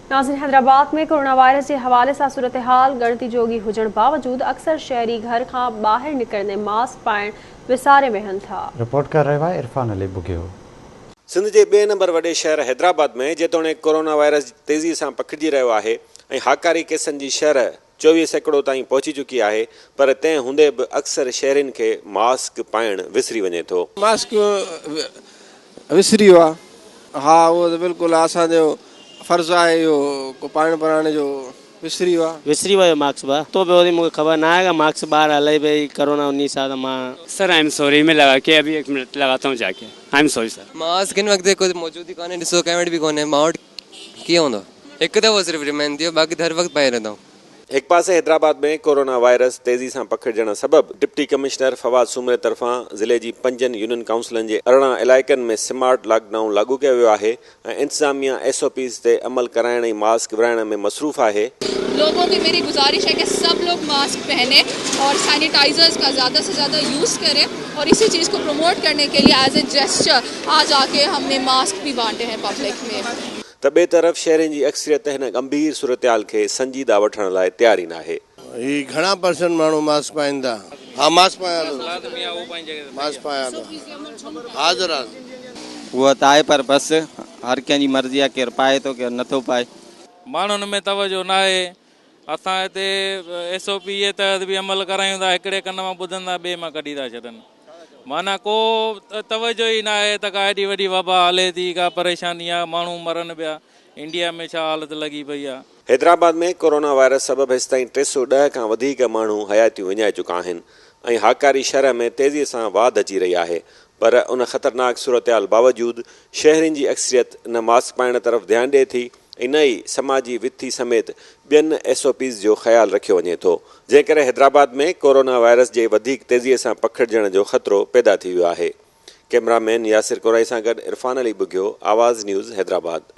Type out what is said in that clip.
ناظرين Hyderabad ۾ corona virus جي حوالي سان صورتحال ڳڻتي جوڳي هجڻ باوجود اڪثر شهري گهر کان ٻاهر نڪرندي ماسڪ پائڻ وساري ويهن ٿا. رپورٽ ڪري رهيو آهي عرفان علي ٻگهيو. سنڌ جي ٻئي نمبر وڏي شهر حيدرآباد ۾ جيتوڻيڪ ڪورونا وائرس تيزي سان پکڙجي رهيو آهي ۽ هاڪاري ڪيسن جي شرح 24% تائين پهچي چڪي آهي پر تنهن هوندي به اڪثر شهرين کي ماسڪ پائڻ وسري وڃي ٿو. ماسڪ وسري ويو آ. ها اهو ته بلڪل اسان جو فرض آهي اهو پائڻ پرائڻ جو وسري ويو آ. وسري ويو ماسڪ با تو به مونکي خبر نه آهي ماسڪ ٻاهر هلي پئي ڪرونا انهي سان ته مان. سر I am sorry مين لگا ڪي ابي ايڪ منٽ لگاتا هون جا ڪي I am sorry sir. Mask هن وقت ڪو موجود ئي ڪونهي ڏسو ڪنهن وٽ به ڪونهي مان وٽ ڪيئن هوندو هڪ دفعو صرف ريمائنڊ ٿيو باقي ته هر وقت پائي رهندا آهيون. هڪ پاسي حيدرآباد ۾ ڪورونا وائرس تيزي سان پکڙجڻ سبب ڊپٽي ڪمشنر فواد سومري طرفان ضلعي جي پنجن يونين ڪائونسلن جي 18 علائقن ۾ سمارٽ لاڪ ڊائون لاڳو ڪيو ويو آهي ۽ انتظاميا ايس او پيز تي عمل ڪرائڻ ۽ ماسڪ ورهائڻ ۾ مصروف آهي. لوگون کي ميري گذارش هي ڪه سب لوگ ماسڪ پهني اور سينيٽائزرز کا زياده سي زياده يوز ڪرين اور اسي چيز کو پروموٽ ڪرني ڪي ليي ايز اي جيسچر آج آ ڪي هم ني ماسڪ ڀي بانٽي هين پبلڪ ۾. ته ٻئي طرف شهرين جي اڪثريت هن ڳنڀير صورتحال کي سنجيده وٺڻ لاء تيار ئي ناهي. هي گهڻا پرسنٽ ماڻهو ماسڪ پائين ٿا؟ ها ماسڪ پايان ٿو ماسڪ پايان ٿو حاضر حاضر. اهو ته آهي پر بس هر ڪنهن جي مرضي آهي ڪير پائي ٿو ڪير نٿو پائي. ماڻهن ۾ توجه ناهي اسان هتي ايس او پي جي تحت به عمل ڪرايون ٿا هڪڙي ڪن مان ٻڌن ٿا ٻئي مان ڪڍي ٿا ڇڏن معنيٰ ڪو توجه ئي ناهي ته ڪا ايڏي وڏي وبا هلي ٿي ڪا پريشاني آ ماڻهو مرن پيا انڊيا ۾ ڇا حالت لڳي پئي آ. حيدرآباد ۾ ڪورونا وائرس سبب هيستائين 310 کان وڌيڪ ماڻهو حياتيون وڃائي چڪا آهن ۽ هاڪاري شرح ۾ تيزي سان واڌ اچي رهي آهي پر ان خطرناڪ صورتحال باوجود شهرين جي اڪثريت نه ماسڪ پائڻ طرف ڌيان ڏئي ٿي ۽ نه ئي سماجي وٿي سميت ٻين ايس او پيز جو خيال رکيو وڃي ٿو جنهن ڪري حيدرآباد ۾ ڪورونا وائرس جي وڌيڪ تيزي سان پکڙجڻ جو خطرو پيدا ٿي ويو آهي. ڪئميرا مين ياسر ڪورائي سان گڏ عرفان علي ٻگهيو، آواز نيوز، حيدرآباد.